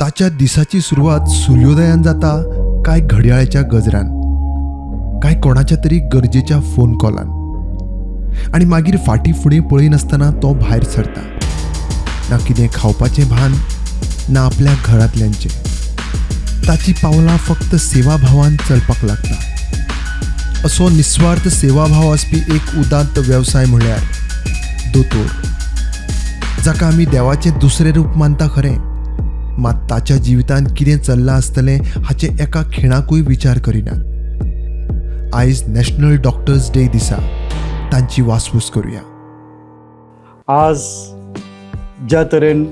ताच्या दिसाची सुरवात सुर्योदयान जाता काय घडयाळाच्या गजरान, काय कोणाच्या तरी गरजेच्या फोन कॉलान, आनी मागीर फाटीं फुडें पळयनासतना तो भायर सरता. ना कितें खावपाचें भान, ना आपल्या घरांतल्यांचें. ताची पावलां फक्त सेवाभावान चलपाक लागता. असो निस्वार्थ सेवाभाव आसपी एक उदात्त वेवसाय म्हळ्यार दोतोर, जाका आमी देवाचें दुसरें रूप मानता खरें, मात ताच्या जिवितांत कितें चल्लां आसतलें हाचें एका खिणाकूय विचार करिनात. आयज नॅशनल डॉक्टर्स डे दिसा तांची वासपूस करुया. आज ज्या तरेन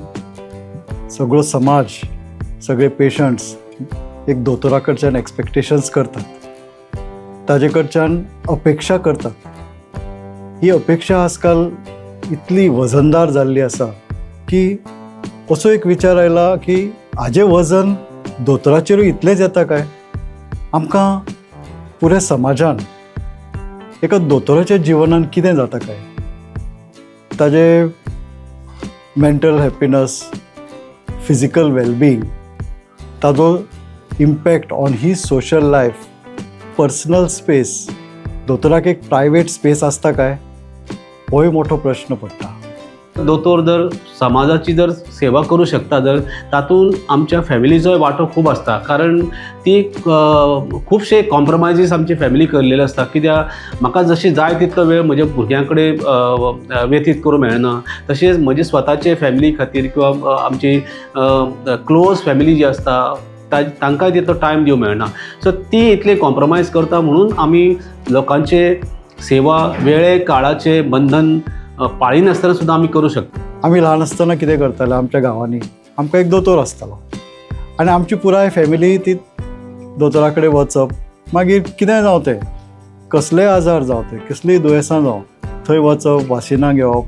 सगळो समाज, सगळे पेशंट्स एक दोतोरा कडच्यान एक्सपेक्टेशन्स करतात, ताजे कडच्यान अपेक्षा करतात, ही अपेक्षा आजकाल इतली वजनदार जाल्ली आसा की असो एक विचार आयला की हाजें वजन दोतोराचेरूय इतलेंच येता काय? आमकां पुऱ्या समाजान एका दोतोराच्या जिवनान कितें जाता काय, ताजे मेंटल हॅपिनस, फिजिकल वेलबिंग, ताजो impact on his social life, personal space, दोतोराक एक प्रायवेट स्पेस आसता काय, होय मोठो प्रश्न पडटा. दोतोर जर समाजाची जर सेवा करूं शकता जर, तातूंत आमच्या फॅमिलीचोय वांटो खूब आसता, कारण ती खुबशे कॉम्प्रोमायजीस आमची फॅमिली केल्लेले आसता. कित्याक म्हाका जशी जाय तितलो वेळ म्हज्या भुरग्यां कडेन व्यतीत करूंक मेळना, तशेंच म्हजे स्वताचे फॅमिली खातीर किंवा आमची क्लोज फॅमिली जी आसता तांकांय तितलो टायम दिवंक मेळना. सो ती इतली कॉम्प्रोमायज करता म्हणून आमी लोकांचे सेवा वेळे काळाचे बंधन पाळिनासतना सुद्दां आमी करूं शकता. आमी ल्हान आसतना कितें करताले, आमच्या गांवांनी आमकां एक दोतोर आसतालो आनी आमची पुराय फॅमिली ती दोतोरा कडेन वचप. मागीर कितेंय जावं तें, कसलेय आजार जावं ते, कसलीय दुयेंसां जावं, थंय वचप, वासिनां घेवप.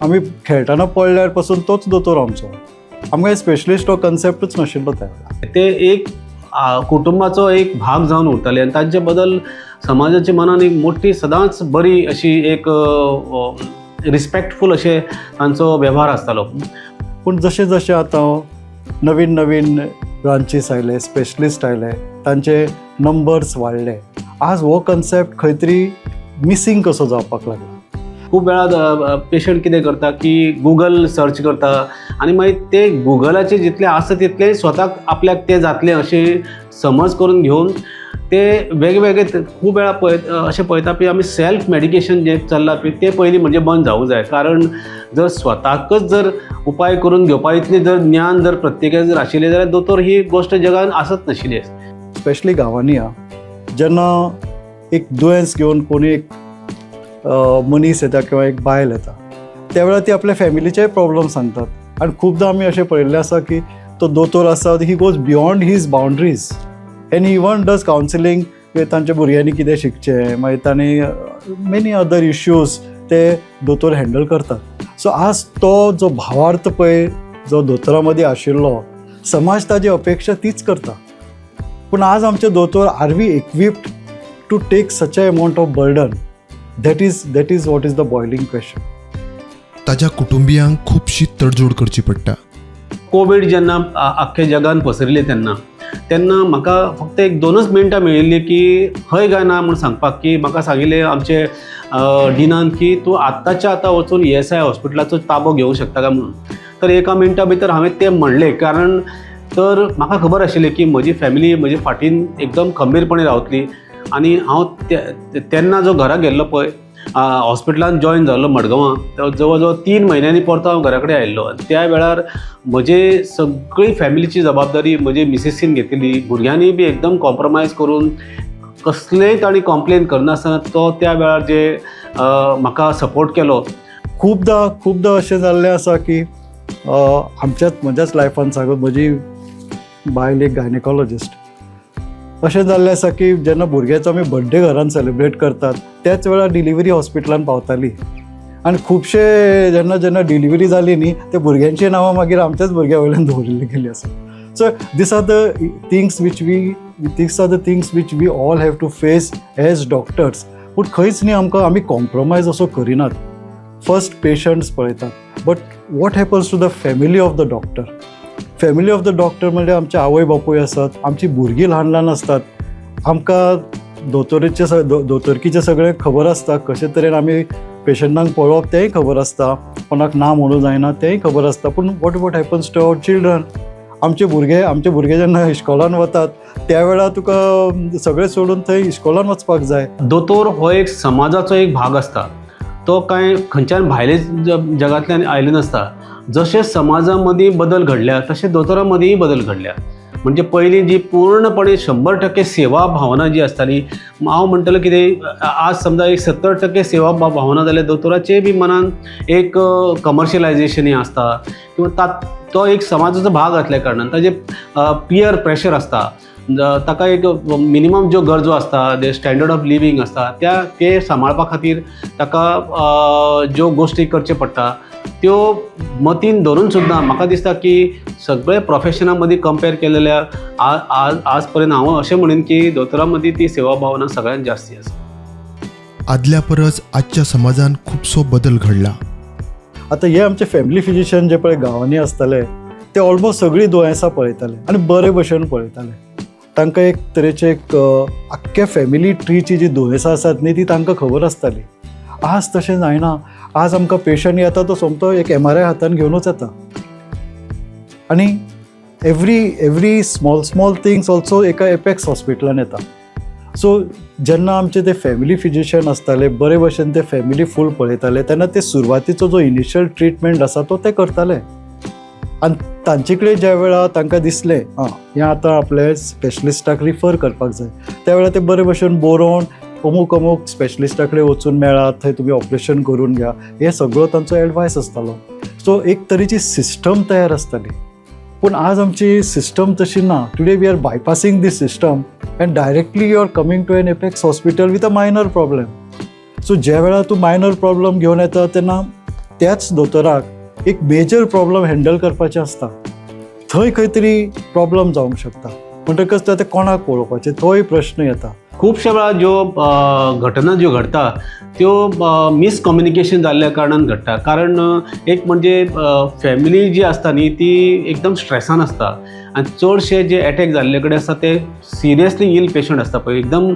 आमी खेळटना पडल्यार पसून तोच दोतोर आमचो. आमकां स्पेशलिस्ट हो कन्सेप्टूच नाशिल्लो त्या वेळार. ते एक कुटुंबाचो एक भाग जावन उरताले आनी तांचे बद्दल समाजाच्या मनान एक मोठी सदांच बरी अशी एक रिस्पेक्टफूल अशें तांचो वेव्हार आसतालो. पूण जशें जशें आतां नवीन नवीन ब्रांचीस आयले, स्पेशलिस्ट आयले, तांचे नंबर्स वाडले, आज हो कन्सेप्ट खंय तरी मिसींग कसो जावपाक लागला. खूब वेळा पेशंट कितें करता की गुगल सर्च करता आनी मागीर ते गुगलाचेर जितलें आसा तितलें स्वताक आपल्याक तें जातलें अशें समज करून घेवन ते वेगवेगळे खूब वेळा पळयत अशें पळयता की आमी सेल्फ मेडिकेशन जें चल्लां पळय, तें पयलीं म्हणजे बंद जावूंक जाय, कारण जर स्वताकच जर उपाय करून घेवपा इतलें जर ज्ञान जर प्रत्येकाक जर आशिल्लें जाल्यार दोतोर ही गोश्ट जगान आसत नाशिल्ली. स्पेशली गांवांनी आं, जेन्ना एक दुयेंस घेवन कोणी एक मनीस येता किंवा एक बायल येता, त्या वेळार ती आपल्या फॅमिलीचेय प्रॉब्लम सांगतात आनी खुबदां आमी अशें पळयल्लें आसा की तो दोतोर आसा, he goes beyond his boundaries and he even does counselling. तांच्या भुरग्यांनी कितें शिकचें, मागीर तांणी मेनी अदर इश्यूज ते दोतोर हँडल करतात. सो आज तो जो भावार्थ पळय जो दोतोरा मदीं आशिल्लो, समाज ताजी अपेक्षा तीच करता. पूण आज आमचे दोतोर, are we equipped to take such a amount of burden? That is what is the boiling question. ताच्या कुटुंबियांक खुबशी तडजोड करची पडटा. कोवीड जेन्ना आख्ख्या जगान पसरिल्लें तेन्ना तेन्ना म्हाका फक्त एक दोनच मिनटां मेळिल्लीं की हय काय ना म्हूण सांगपाक, की म्हाका सांगिल्लें आमचे डिनान की तूं आत्ताच्या आतां वचून ईएसआय हॉस्पिटलाचो ताबो घेवंक शकता काय म्हणून. तर एका मिनटा भितर हांवें तें म्हणलें, कारण तर म्हाका खबर आशिल्लें की म्हजी फॅमिली म्हजे फाटीन एकदम खंबीरपणे रावतली. आनी हांव तेन्ना जो घरा गेल्लो पळय, हॉस्पिटलान जॉयन जाल्लो मडगांवां, तो जवळ जवळ 3 म्हयन्यांनी परतो हांव घरा कडेन आयिल्लो. त्या वेळार म्हजे सगळी फॅमिलीची जबाबदारी म्हजे मिसेसीन घेतिल्ली. भुरग्यांनी बी एकदम कॉम्प्रोमायज करून, कसलेय तांणी कॉम्प्लेन करनासतना तो त्या वेळार जे म्हाका सपोर्ट केलो. खुबदां खुबदां अशें जाल्लें आसा की आमच्याच म्हज्याच लायफान सांगत, म्हजी बायल एक गायनेकॉलॉजिस्ट, अशें जाल्लें आसा की जेन्ना भुरग्याचो आमी बड्डे घरान सेलिब्रेट करतात, त्याच वेळार डिलिव्हरी हॉस्पिटलान पावताली आनी खुबशे जेन्ना जेन्ना डिलिव्हरी जाली न्ही, त्या भुरग्यांची नांवां मागीर आमच्याच भुरग्या वयल्यान दवरिल्ली गेली आसा. So these are the things which we all have to face as doctors. पूण खंयच न्ही आमकां आमी कॉम्प्रोमायज असो करिनात, फर्स्ट पेशंट्स पळयतात, but what happens to the family of the doctor? Family of the doctor म्हणजे आमचे आवय बापूय आसात, आमची भुरगीं ल्हान ल्हान आसतात. आमकां दोतोरीचे दोतोरकीचें सगळें खबर आसता, कशे तरेन आमी पेशंटांक पळोवप तेंय खबर आसता, कोणाक ना म्हणूं जायना तेंय खबर आसता. पूण what happens to our children? आमचे भुरगे जेन्ना इश्कोलान वतात त्या वेळार तुका सगळें सोडून थंय इश्कोलान वचपाक जाय. दोतोर हो एक समाजाचो एक भाग आसता. तो कांय खंयच्यान भायले जगांतल्यान आयले नासता. जशे समाजा मदीं बदल घडल्या तशे दोतोरा मदींय बदल घडल्या. म्हणजे पयलीं जी पूर्णपणे 100% सेवा भावना जी आसताली, हांव म्हणटलो कितें, आज समजा एक 70% सेवा भावना जाल्यार दोतोराचे बी मनान एक कमर्शियलायजेशन आसता किंवा तो एक समाजाचो भाग आसल्या कारणान ताजे पियर प्रेशर आसता. ताका एक मिनिमम ज्यो गरजो आसता, जे स्टँडर्ड ऑफ लिवींग आसता, ते सांबाळपा खातीर ताका ज्यो गोश्टी करच्यो पडटा त्यो मतीन धरून सुद्दां म्हाका दिसता की सगळे प्रोफेशना मदीं कंपेर केलेल्या आज आज पर्यंत हांव अशें म्हणीन की दोतोरां मदीं ती सेवा भावना सगळ्यांत जास्ती आसा. आदल्या परस आजच्या समाजान खुबसो बदल घडला. आतां हे आमचे फॅमिली फिजिशियन जे पळय गांवांनी आसताले ते ऑलमोस्ट सगळीं दुयेंसां पळयताले आनी बरे भशेन पळयताले. तांकां एक तरेचे एक आख्ख्या फॅमिली ट्रीची जी दुयेंसां आसात न्ही, ती तांकां खबर आसताली. आज तशें जायना. आज आमकां पेशंट येता तो सोमतो एक एमआरआय हातान घेवनूच येता आनी every small small things also एका एपेक्स हॉस्पिटलान येता. सो जेन्ना आमचे ते फॅमिली फिजिशियन आसताले, बरे भशेन ते फॅमिली फूल पळयताले, तेन्ना ते सुरवातीचो जो इनिशियल ट्रिटमेंट आसा तो ते करताले. आनी तांचे कडेन ज्या वेळार तांकां दिसलें आं, हें आतां आपले स्पेशलिस्टाक रिफर करपाक जाय, त्या वेळार ते बरे भशेन बरोवन अमूक अमूक स्पेशलिस्टा कडेन वचून मेळात, थंय तुमी ऑपरेशन करून घ्या, हे सगळो तांचो एडवायस आसतालो. सो एक तरेची सिस्टम तयार आसताली. पूण आज आमची सिस्टम तशी ना. Today we are bypassing this system and directly you are coming to an apex hospital with a minor problem. So ज्या वेळार तूं मायनर प्रॉब्लम घेवन येता तेन्ना त्याच दोतोराक एक मेजर प्रॉब्लम हँडल करपाचें आसता. थंय खंय तरी प्रॉब्लम जावंक शकता. म्हणटकच ते कोणाक पळोवपाचें, तोय प्रश्न येता. खुबश्या वेळार ज्यो घटना ज्यो घडटा त्यो मिसकम्युनिकेशन जाल्ल्या कारणान घडटा. कारण एक म्हणजे फॅमिली जी आसता न्ही, ती एकदम स्ट्रेसान आसता आनी चडशे जे एटॅक जाल्ले कडेन आसता ते सिरियसली इल पेशंट आसता पळय, एकदम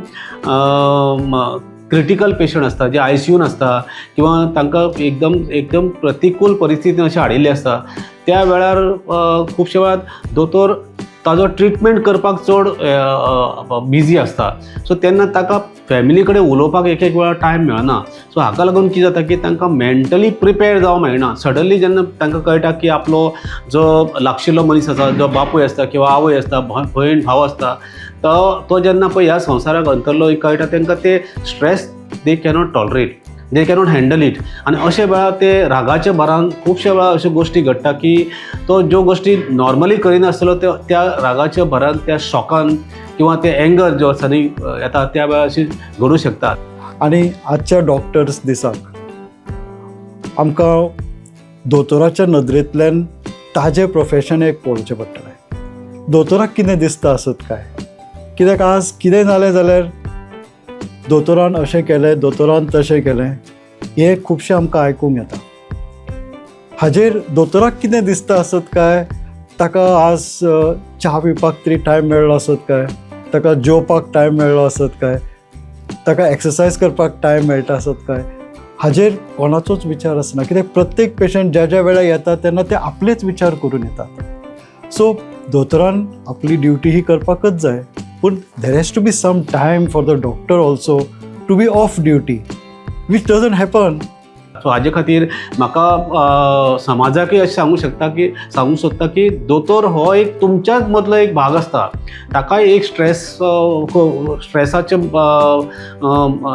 क्रिटिकल पेशंट आसता, जे आयसीयून आसता किंवा तांकां एकदम एकदम प्रतिकूल परिस्थितीन अशें हाडिल्लें आसता. त्या वेळार खुबश्या वेळार दोतोर ताजो ट्रिटमेंट करपाक चड बिजी आसता. सो तेन्ना ताका फॅमिली कडेन उलोवपाक एक एक वेळार टायम मेळना. सो हाका लागून कितें जाता की तांकां मेंटली प्रिपेर जावंक मेळना. सडनली जेन्ना तांकां कळटा की आपलो जो लागशिल्लो मनीस आसा, जो बापूय आसता किंवा आवय आसता, भयण भाव आसता, तो जेन्ना पळय ह्या संवसाराक अंतरलो कळटा तांकां, ते stress they cannot tolerate, they cannot handle it. आनी अशे वेळार ते रागाच्या भरान खुबश्या वेळार अश्यो गोश्टी घडटा की तो ज्यो गोश्टी नॉर्मली करिनासलो त्यो त्या रागाच्या भरान, त्या शॉकान किंवा ते एंगर जो आसा न्ही येता, त्या वेळार अशी घडूं शकता. आनी आजच्या डॉक्टर्स दिसाक आमकां दोतोराच्या नदरेंतल्यान ताजें प्रोफेशन एक पळोवचें पडटलें. दोतोराक कितें दिसता आसत काय? कित्याक आज कितें जालें जाल्यार दोतोरान अशें केलें, दोतोरान तशें केलें, हें खुबशें आमकां आयकूंक येता. हाजेर दोतोराक कितें दिसता आसत काय? ताका आज च्या पिवपाक तरी टायम मेळ्ळो आसत काय? ताका जेवपाक टायम मेळ्ळो आसत काय? ताका एक्सरसायज करपाक टायम मेळटा आसत काय? हाजेर कोणाचोच विचार आसना, कित्याक प्रत्येक पेशंट ज्या ज्या वेळार येता तेन्ना ते आपलेच विचार करून येतात. सो दोतोरान आपली ड्युटी ही करपाकच जाय, पूण there has to be some time for the doctor also to be off duty, which doesn't happen. So हाजे खातीर म्हाका समाजाकय अशें सांगूंक सोदता की दोतोर हो एक तुमच्याच मदलो एक भाग आसता. ताकाय एक स्ट्रेसाचे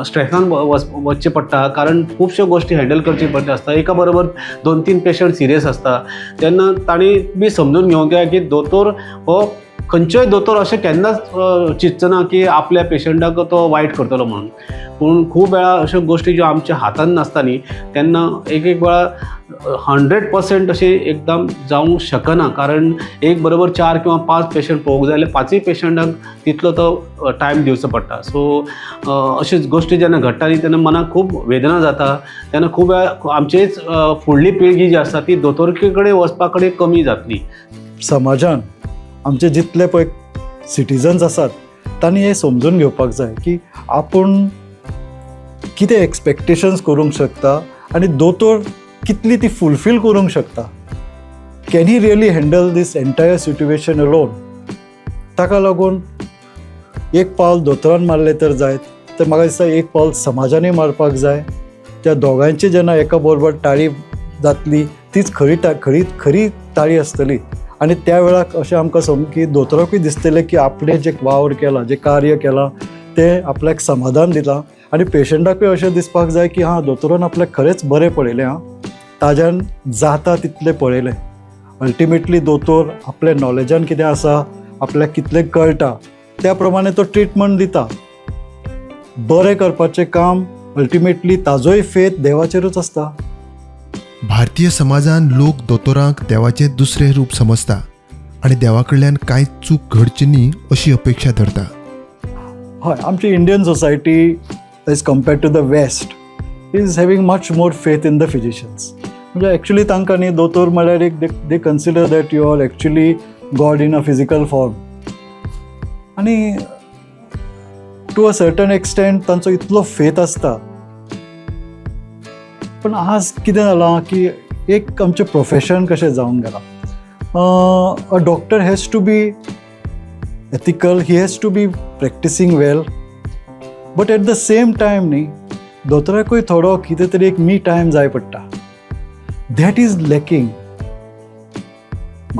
स्ट्रेसान वचचें पडटा, कारण खुबश्यो गोश्टी हँडल करच्यो पडटा आसता. एका बरोबर दोन तीन पेशंट सिरियस आसता, तेन्ना तांणी बी समजून घेवंक जाय की दोतोर हो खंयचोय दोतोर अशें केन्नाच चिंतचो ना की आपल्या पेशंटाक तो वायट करतलो म्हणून. पूण खूब वेळा अश्यो गोश्टी ज्यो आमच्या हातान नासता न्ही, तेन्ना एक एक वेळा 100% अशें एकदम जावंक शकना, कारण एक बरोबर चार किंवा पांच पेशंट पळोवंक जाय जाल्यार पांचूय पेशंटांक तितलो तो टायम दिवचो पडटा. सो अश्योच गोश्टी जेन्ना घडटा न्ही, तेन्ना मनाक खूब वेदना जाता. तेन्ना खूब वेळा आमचेच फुडली पिळगी जी आसा ती दोतोरके कडेन वचपा कडेन कमी जातली. समाजान आमचे जितले पळय सिटीजन्स आसात तांणी हें समजून घेवपाक जाय की आपूण कितें एक्सपेक्टेशन्स करूंक शकता आनी दोतोर कितली ती फुलफील करूंक शकता. Can he really handle this entire situation alone? ताका लागून एक पावल दोतोरान मारलें तर जायत, तर म्हाका दिसता एक पावल समाजानूय मारपाक जाय. त्या दोगांयची जेन्ना एका बरोबर टाळी जातली, तीच खरी खरी खरी ताळी आसतली. आनी त्या वेळाक अशें आमकां सामकी दोतोराकूय दिसतलें की आपणें जें वावर केला, जें कार्य केलां, तें आपल्याक समाधान दिलां. आनी पेशंटाकूय अशें दिसपाक जाय की हां, दोतोरान आपल्याक खरेंच बरें पळयलें, आं, ताज्यान जाता तितलें पळयलें. अल्टिमेटली दोतोर आपल्या नॉलेजान कितें आसा, आपल्याक कितलें कळटा, त्या प्रमाणे तो ट्रिटमेंट दिता. बरें करपाचें काम अल्टिमेटली ताजोय फेथ देवाचेरूच आसता. भारतीय समाजान लोक दोतोरांक देवाचें दुसरें रूप समजता आनी देवा कडल्यान कांय चूक घडची न्ही अशी अपेक्षा धरता. हय, आमची Indian society as compared to the West is having much more faith in the physicians. म्हणजे एक्चुली तांकां न्ही दोतोर म्हळ्यार एक they consider that you are actually God in a physical form. आनी टू अ सर्टन एक्सटेंट तांचो इतलो faith आसता. पण आज कितें जालां की एक आमचें प्रोफेशन कशें जावन गेलां. A doctor has to be ethical, he has to be practicing well, but at the same time न्ही दोतोराकूय थोडो कितें तरी एक मी टायम जाय पडटा. That is lacking.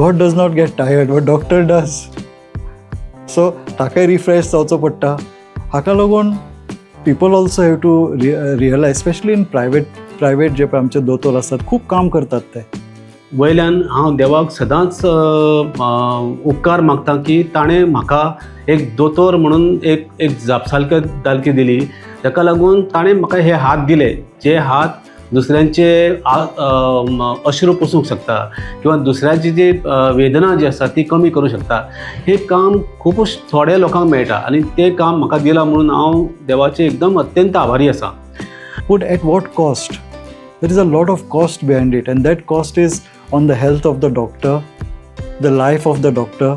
God does not get tired, but doctor does. So ताकाय रिफ्रेश जावचो पडटा. हाका लागून people also have to realize, specially in private जे पळय आमचे दोतोर आसात, खूब काम करतात ते. वयल्यान हांव देवाक सदांच अ, अ, उपकार मागता की ताणें म्हाका एक दोतोर म्हणून एक एक जापसालदारकी दिली. ताका लागून ताणें म्हाका हे हात दिले, जे हात दुसऱ्यांचे अश्रू पुसूंक शकता किंवा दुसऱ्याची जी वेदना जी आसा ती कमी करूं शकता. हें काम खुबूच थोड्या लोकांक मेळटा आनी तें काम म्हाका दिलां म्हणून हांव देवाचें एकदम अत्यंत आभारी आसा. But at what cost? There is a lot of cost behind it, and that cost is on the health of the doctor, the life of the doctor.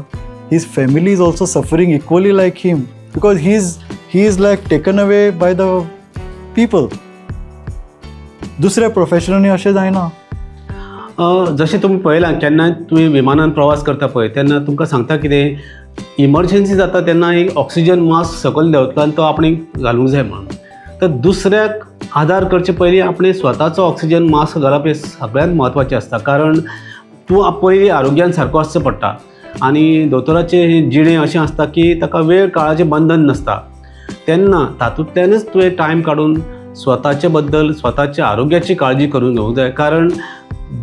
His family is also suffering equally like him because he is like taken away by the people. दुसऱ्या प्रोफेशनांनी अशें जायना. जशें तुमी पळयलां, केन्नाय तुमी विमानान प्रवास करता पळय, तेन्ना तुमकां सांगता कितें, इमर्जन्सी जाता तेन्ना एक ऑक्सिजन मास्क सकयल देंवतलो आनी तो आपणें घालूंक जाय म्हणून. तर दुसऱ्याक आदार करचे पयलीं आपणें स्वताचो ऑक्सिजन मास्क घालप हें सगळ्यांत म्हत्वाचें आसता, कारण तूं पयलीं आरोग्यान सारको आसचो पडटा. आनी दोतोराचें हें जिणें अशें आसता की ताका वेळ काळाचें बंधन नासता. तेन्ना तातूंतल्यानच तुवें टायम काडून स्वताचे बद्दल, स्वताच्या आरोग्याची काळजी करून घेवंक जाय, कारण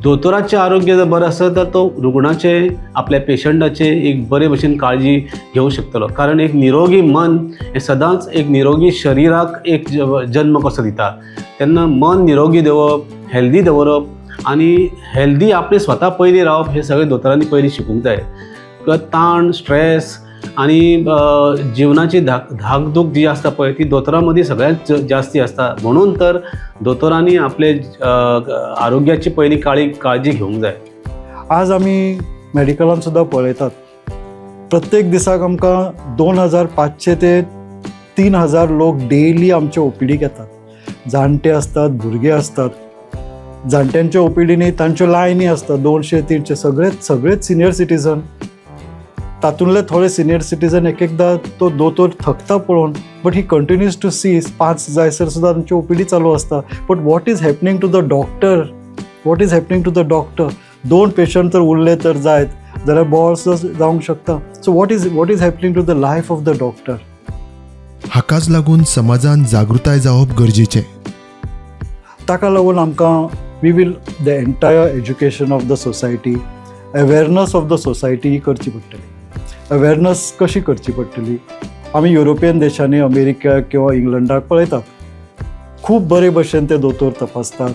दोतोराचें आरोग्य जर बरें आसत तर तो रुग्णाचें, आपल्या पेशंटाचें एक बरे भशेन काळजी घेवंक शकतलो. कारण एक निरोगी मन हें सदांच एक निरोगी शरिराक एक जन्म कसो दिता. तेन्ना मन निरोगी दवरप, हेल्दी दवरप आनी हेल्दी आपणें स्वता पयलीं रावप हें सगळें दोतोरांनी पयलीं शिकूंक जाय. किंवा ताण, स्ट्रेस आनी जिवनाची धाकधूक जी आसता पळय, ती दोतोरां मदीं सगळ्यांत जास्ती आसता. म्हणून तर दोतोरांनी आपले आरोग्याची पयलीं काळजी घेवंक जाय. आज आमी मेडिकलान सुद्दां पळयतात, प्रत्येक दिसाक आमकां 2500 ते 3000 लोक डेली आमच्या ओपीडीक येतात. जाणटे आसतात, भुरगे आसतात. जाणट्यांच्या ओपीडीनी तांच्यो लायनी आसतात 200, 300. सगळेच सगळेच सिनियर सिटीजन. तातूंतले थोडे सिनियर सिटीजन एक एकदां तो दोतोर थकता पळोवन, but he continues to see. 5 जायसर सुद्दां तांची ओपीडी चालू आसता. But what is happening to the doctor? What is happening to the doctor? दोन पेशंट जर उरले तर जायत जाल्यार बोवाळ सुद्दां जावंक शकता. So what is happening to the life of the doctor? हाकाच लागून समाजान जागृताय जावप गरजेचें. ताका लागून आमकां we will the entire education of the society, awareness of the society ही करची पडटली. अवेरनस कशी करची पडटली? आमी युरोपियन देशांनी, अमेरिका किंवा इंग्लंडाक पळयतात, खूब बरे भशेन ते दोतोर तपासतात.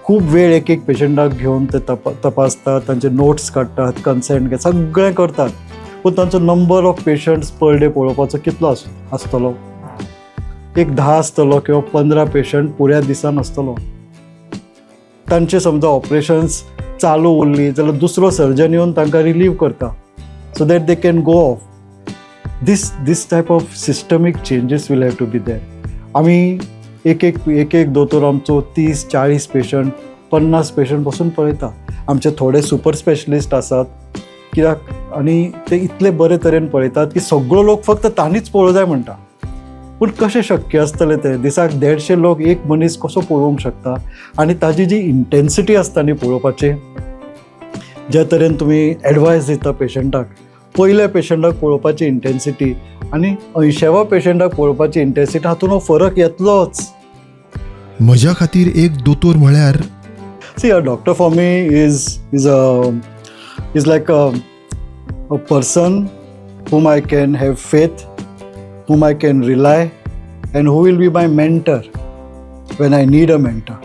खूब वेळ एक एक पेशंटाक घेवन ते तपासतात, तांचे नोट्स काडटात, कन्सेंट घेतात, सगळें करतात. पूण तांचो number of patients per day पळोवपाचो कितलो आसतलो? एक 10 आसतलो किंवा 15 पेशंट पुऱ्या दिसान आसतलो. तांचे समजा ऑपरेशन्स चालू उरली जाल्यार दुसरो सर्जन येवन तांकां रिलीव करता, so that they can go off. This type of systemic changes will have to be there. आमी एक एक एक एक दोतोर आमचो 30-40 पेशंट, 50 पेशंट पसून पळयता. आमचे थोडे सुपर स्पेशलिस्ट आसात, कित्याक आनी ते इतले बरे तरेन पळयतात की सगळो लोक फक्त तांणीच पळोवंक जाय म्हणटा. पूण कशें शक्य आसतलें तें? दिसाक 150 लोक एक मनीस कसो पळोवंक शकता? आनी ताजी जी इंटेन्सिटी आसता न्ही पळोवपाची, ज्या तरेन तुमी एडवायस दिता पेशंटाक, पयल्या पेशंटाक पळोवपाची इंटेन्सिटी आनी 80व्या पेशंटाक पळोवपाची इंटेन्सिटी, हातूंत हो फरक येतलोच. म्हज्या खातीर एक दोतोर म्हळ्यार See, a doctor for me is like a person whom I can have faith, whom I can rely, and who will be my mentor when I need a mentor.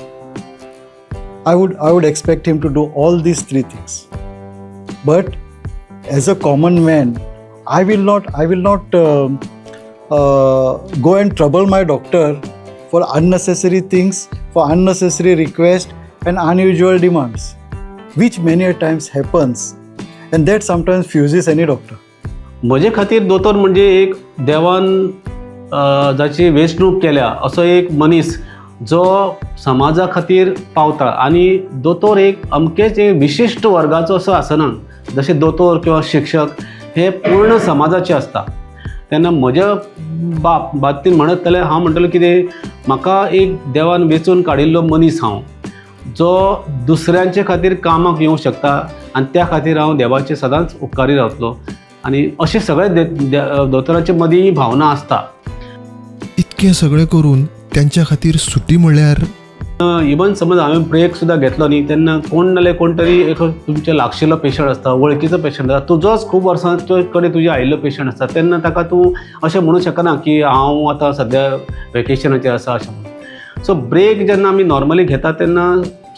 I would expect him to do all these three things. But as a common man, I will not go and trouble my doctor for unnecessary things, for unnecessary requests and unusual demands, which many a times happens, and that sometimes fuses any doctor. म्हजे खातीर दोतोर म्हणजे एक देवान जाची वेंचणूक केल्या असो एक मनीस जो समाजा खातीर पावता. आनी दोतोर एक अमकेच एक विशिश्ट वर्गाचो असो आसना, जशें दोतोर किंवा शिक्षक हे पूर्ण समाजाचे आसता. तेन्ना म्हज्या बाप बाबतीन म्हणत जाल्यार हांव म्हणटलो कितें, म्हाका एक देवान वेंचून काडिल्लो मनीस हांव, जो दुसऱ्यांचे खातीर कामाक येवंक शकता आनी त्या खातीर हांव देवाचे सदांच उपकारी रावतलो. आनी अशें सगळे दोतोराचे मदीं भावना आसता. इतकें सगळें करून त्यांच्या खातीर सुटी म्हळ्यार इवन समज हांवें ब्रेक सुद्दां घेतलो न्ही, तेन्ना कोण नाल्यार कोण तरी एक तुमच्या लागशिल्लो पेशंट आसता, वळखीचो पेशंट आसता, तुजोच खूब वर्सां कडेन तुजे आयिल्लो पेशंट आसता, तेन्ना ताका तूं अशें म्हणूंक शकना की हांव आतां सद्या वेकेशनाचेर आसा अशें म्हणून. सो ब्रेक जेन्ना आमी नॉर्मली घेता तेन्ना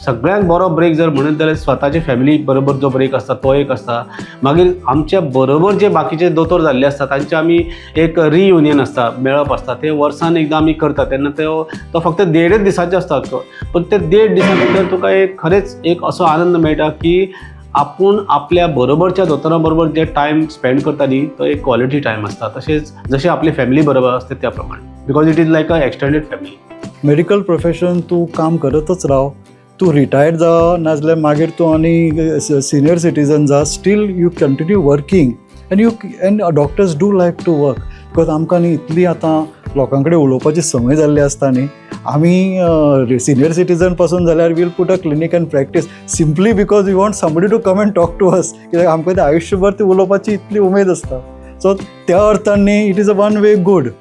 सगळ्यांत बरो ब्रेक जर म्हणत जाल्यार स्वताचे फॅमिली बरोबर जो ब्रेक आसता तो एक आसता. मागीर आमच्या बरोबर जे बाकीचे दोतोर जाल्ले आसता तांचे आमी एक रियुनियन आसता, मेळप आसता, ते वर्सान एकदां आमी करता. तेन्ना तो तो फक्त देडच दिसाचो आसता तो, पण ते देड दिसा भितर तुका एक खरेंच एक असो आनंद मेळटा की आपूण आपल्या बरोबरच्या दोतोरा बरोबर जे टायम स्पेंड करता न्ही, तो एक क्वॉलिटी टायम आसता. तशेंच जशें आपली फॅमिली बरोबर आसता त्या प्रमाणे, because it is like a extended family. Medical profession तूं काम करतच राव. तूं रिटायर्ड जा, नाजाल्यार मागीर तूं आनी सिनियर सिटीजन जा, still you continue working and doctors do like to work, because आमकां न्ही इतली आतां लोकां कडेन उलोवपाची संवय जाल्ली आसता न्ही. आमी सिनियर सिटीजन पासून जाल्यार we'll put a clinic and practice simply because we want somebody to come and talk to us, कित्याक आमकां ते आयुश्यभर ती उलोवपाची इतली उमेद आसता. सो त्या अर्थान न्ही, it is a one way good.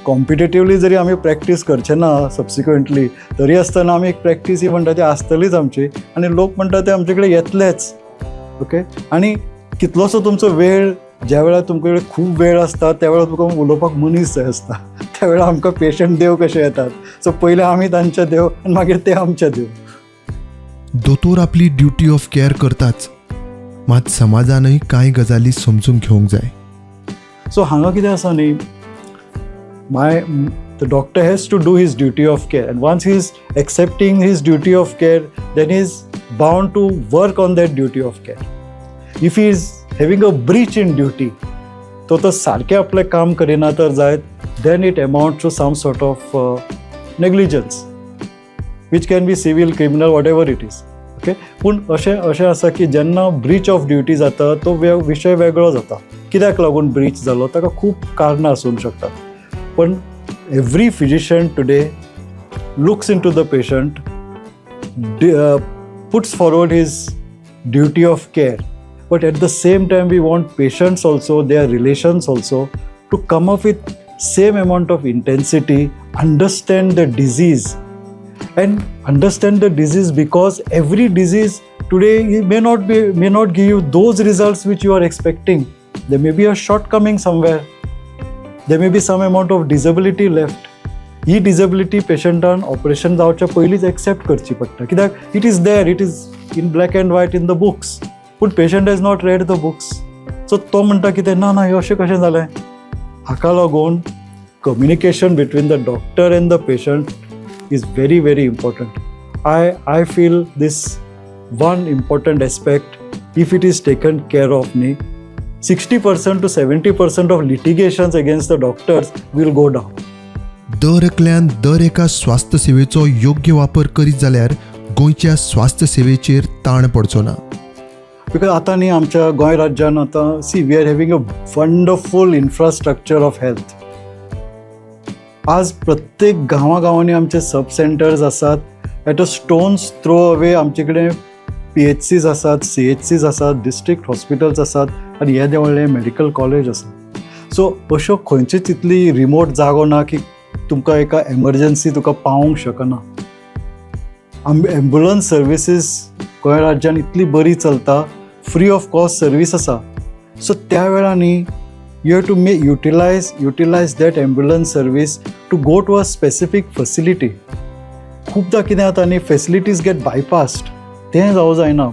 Competitively जरी आमी प्रॅक्टीस करचे ना सबसिक्वंटली, तरी आसतना आमी एक प्रॅक्टीस ही म्हणटा ती आसतलीच आमची आनी लोक म्हणटा ते आमचे कडेन येतलेच. ओके, आनी कितलोसो तुमचो वेळ, ज्या वेळार तुमचे कडेन खूब वेळ आसता त्या वेळार तुका उलोवपाक मनीस जाय आसता, त्या वेळार आमकां पेशंट देव कशे येतात. सो पयलीं आमी तांचे देव आनी मागीर ते आमचे देव. दोतोर आपली ड्युटी ऑफ केअर करताच, मात समाजानय कांय गजाली समजून घेवंक जाय. सो हांगा कितें आसा न्ही, the doctor has to do his duty of care, and once he is accepting his duty of care, then he is bound to work on that duty of care. If he is having a breach in duty, तो तर सारकें आपलें काम करिना तर जायत, then it amount to some sort of negligence, which can be civil, criminal, whatever it is, okay? पूण अशें अशें आसा की जेन्ना ब्रीच ऑफ ड्युटी जाता तो विशय वेगळो जाता. कित्याक लागून ब्रीच जालो ताका खूब कारणां आसूंक शकतात, पण every physician today looks into the patient, puts forward his duty of care, but at the same time we want patients also, their relations also, to come up with same amount of intensity, understand the disease and understand the disease, because every disease today may not give you those results which you are expecting. There may be a shortcoming somewhere, there may be some amount of disability left. He disability पेशंटान operation जावच्या पयलींच accept करची पडटा, कित्याक it is there, it is in black and white in the books, पूण patient has not read the books. So तो म्हणटा कितें, ना ना, हें अशें कशें जालें? हाका लागून communication between the doctor and the patient is very, very important. I feel this. one important aspect, if it is taken care of न्ही, 60% to 70% of litigations against the doctors will go down. दर एकल्यान दर एका स्वास्थ्य सेवेचो योग्य वापर करीत जाल्यार गोंयच्या स्वास्थ्य सेवेचेर ताण पडचो ना. Because आतां न्ही आमच्या गोंय राज्यान आतां, see, we are having a wonderful infrastructure of health. आज प्रत्येक गांवा गांवांनी आमचे सब सेंटर्स आसात. At a stone's throw away आमचे कडेन पीएचसीज आसात, सीएचसीज आसात, डिस्ट्रिक्ट हॉस्पिटल्स आसात आनी येदें व्हडलें मेडिकल कॉलेज आसा. सो अश्यो खंयचीच इतली रिमोट जागो ना की तुमकां एका एमरजन्सी तुका पावोंक शकना. एम्बुलन्स सर्विसीस गोंय राज्यान इतली बरी चलता, फ्री ऑफ कॉस्ट सर्वीस आसा. सो त्या वेळार न्ही, you have to may utilize that ambulance service to go to a specific facility. खुबदां कितें जाता न्ही, फेसिलिटीज गेट बायपास्ड. तें जावं जायना.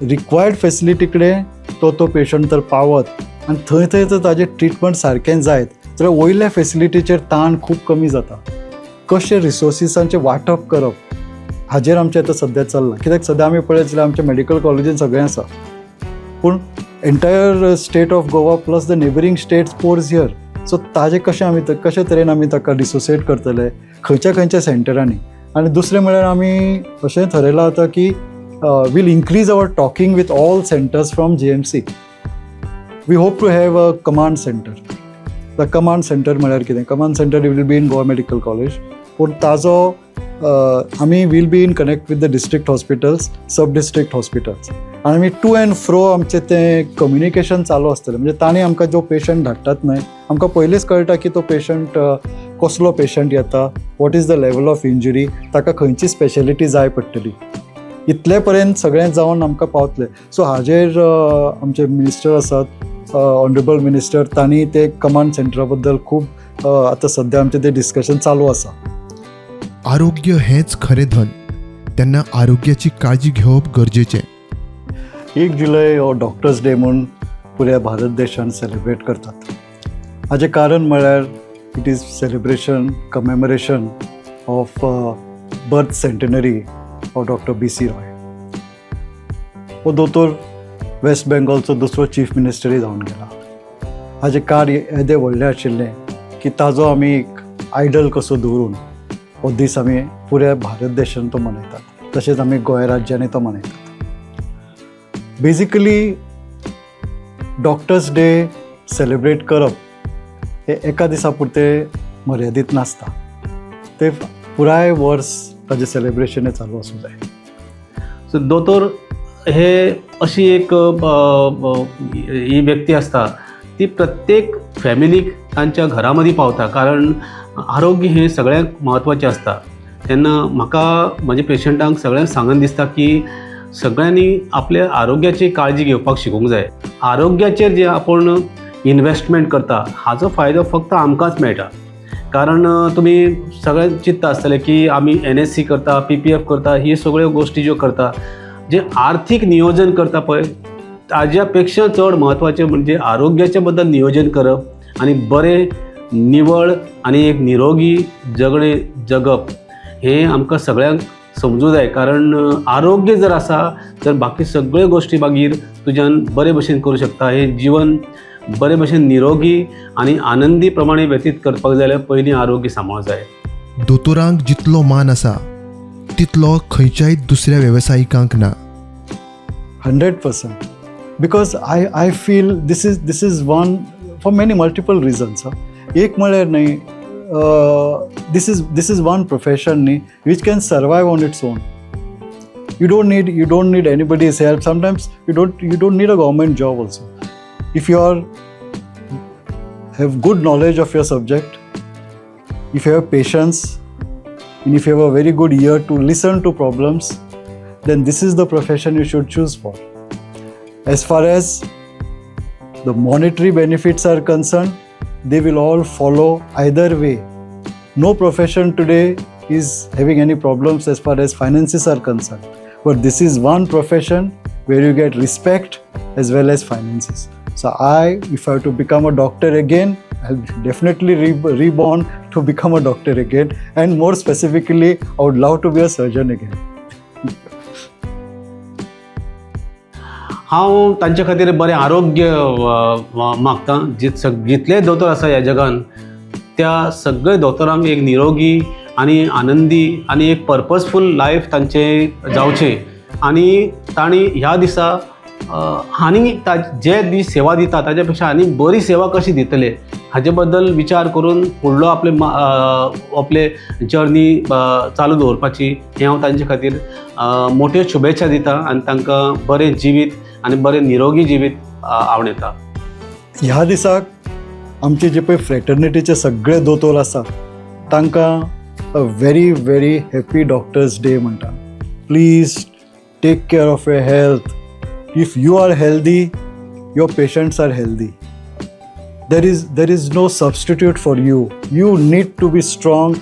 रिक्वायर्ड फेसिलिटी कडेन तो तो पेशंट तर पावत आनी थंय थंय जर ताजें ट्रिटमेंट सारकें जायत जाल्यार वयल्या फेसिलिटीचेर ताण खूब कमी जाता. कशें रिसोर्सिसांचें वांटप करप हाजेर आमचें आतां सद्या चल्लां. कित्याक सद्या आमी पळयत जाल्यार आमच्या मेडिकल कॉलेजीन सगळें आसा, पूण entire state of Goa plus the neighbouring states pours here. So ताजें कशें आमी, कशे तरेन आमी ताका डिसोसिएट करतले, खंयच्या खंयच्या सेंटरांनी. आनी दुसरें म्हळ्यार आमी अशें थरयलां आतां की we'll increase our talking with all centers from GMC. We hope to have a command center. The command center म्हळ्यार कितें? Command center will be in Goa Medical College, पूण ताजो आमी will be in connect with the district hospitals, sub district hospitals आनी आमी two and फ्रो आमचें तें communication चालू आसतलें. म्हणजे तांणी आमकां जो पेशंट धाडटात न्हय, आमकां पयलींच कळटा की तो पेशंट कसलो पेशंट येता, what is the level of injury, ताका खंयची स्पेशलिटी जाय पडटली, इतले पर्यंत सगळें जावन आमकां पावतलें. सो हाजेर आमचे मिनिस्टर आसात, ऑनरेबल मिनिस्टर, तांणी ते कमांड सेंटरा बद्दल खूब आतां सद्या आमचें तें डिस्कशन चालू आसा. आरोग्य हेंच खरें धन, तेन्ना आरोग्याची काळजी घेवप गरजेचें. 1 जुलय हो डॉक्टर्स डे म्हूण पुऱ्या भारत देशान सेलिब्रेट करतात. हाजें कारण म्हळ्यार it is celebration, commemoration of birth centenary of Doctor B C Roy. हो दोतोर वेस्ट बेंगॉलचो दुसरो चीफ मिनिस्टरूय जावन गेला. हाजें कार्य येदें व्हडलें आशिल्लें की ताजो आमी एक आयडल कसो दवरून हो दीस आमी पुऱ्या भारत देशान तो मनयतात, तशेंच आमी गोंय राज्यांनी तो मनयतात. बेजिकली डॉक्टर्स डे सेलिब्रेट करप हे एका दिसा पुरतें मर्यादीत नासता. ते पुराय वर्स ताजें सेलिब्रेशन हें चालू आसूं जाय. सो दोतोर हे अशी एक ही व्यक्ती आसता, ती प्रत्येक फॅमिलीक तांच्या घरा मदीं पावता, कारण आरोग्य हें सगळ्यांत म्हत्वाचें आसता. तेन्ना म्हाका म्हज्या पेशंटांक सगळ्यांक सांगन दिसता की सगळ्यांनी आपल्या आरोग्याची काळजी घेवपाक शिकूंक जाय. आरोग्याचेर जे आपूण इनवेस्टमेंट करता हाचो फायदो फक्त आमकांच मेळटा, कारण तुमी सगळे चिंत्ता आसतले की आमी एनएससी करता, पीपीएफ करता, ही सगळ्यो गोश्टी ज्यो करता, जे आर्थीक नियोजन करता पळय, ताज्या पेक्षा चड म्हत्वाचें म्हणजे आरोग्याच्या बद्दल नियोजन करप आनी बरें निवळ आनी एक निरोगी जगणें जगप हें आमकां सगळ्यांक समजूं जाय, कारण आरोग्य जर आसा तर बाकी सगळ्यो गोश्टी मागीर तुज्यान बरे भशेन करूं शकता. हें जिवन बरे भशेन निरोगी आनी आनंदी प्रमाणे व्यतीत करपाक जाय जाल्यार पयलीं आरोग्य सांबाळूंक जाय. दोतोरांक जितलो मान आसा तितलो खंयच्याय दुसऱ्या वेवसायिकांक ना. 100%, because I feel this is one for many multiple reasons. एक म्हळ्यार न्ही, this is one profession न्ही which can survive on its own. You don't need anybody's help. Sometimes you don't need a government job also if you are have good knowledge of your subject, if you have patience and if you have a very good ear to listen to problems, then this is the profession you should choose for. As far as the monetary benefits are concerned, they will all follow either way. No profession today is having any problems as far as finances are concerned, but this is one profession where you get respect as well as finances. So I, if I have to become a doctor again, I'll definitely reborn to become a doctor again, and more specifically, I would love to be a surgeon again. हांव तांचे खातीर बरें आरोग्य मागतां. जितले दोतोर आसा ह्या जगान त्या सगळे दोतोरांक एक निरोगी आनी आनंदी आनी एक पर्पजफूल लायफ तांचें जावचें आनी तांणी ह्या दिसा आनी जे दीस सेवा दिता ताच्या पेक्षा आनी बरी सेवा कशी दितले हाजे बद्दल विचार करून फुडलो आपले आपले जर्नी चालू दवरपाची हें हांव तांचे खातीर मोट्यो शुभेच्छा दिता आनी तांकां बरें जिवीत आनी बरें निरोगी जिवीत आवडटा. ह्या दिसाक आमचे जे पळय फ्रेटर्निटीचे सगळे दोतोर आसा तांकां a very very happy Doctors Day म्हणटा. Please take care of your health. If you are healthy, your patients are healthy. There is no substitute for you. You need to be strong,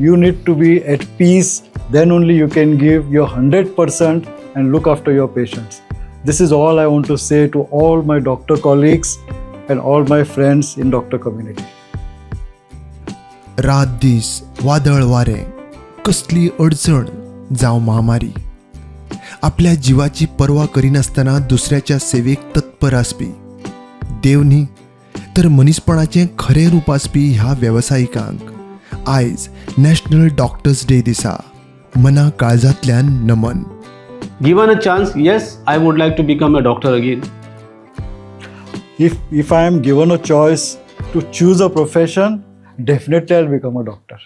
you need to be at peace, then only you can give your 100% and look after your patients. This is all I want to say to all my doctor colleagues and all my friends in doctor community. रात दीस वादळ वारें, कसली अडचण जावं महामारी, आपल्या जिवाची पर्वा करिनासतना दुसऱ्याच्या सेवेक तत्पर आसपी, देव न्ही तर मनीसपणाचें खरें रूप आसपी ह्या वेवसायिकांक आयज नॅशनल डॉक्टर्स डे दिसा मना काळजांतल्यान नमन. Given a chance, yes, I would like to become a doctor again. If I am given a choice to choose a profession, definitely I'll become a doctor.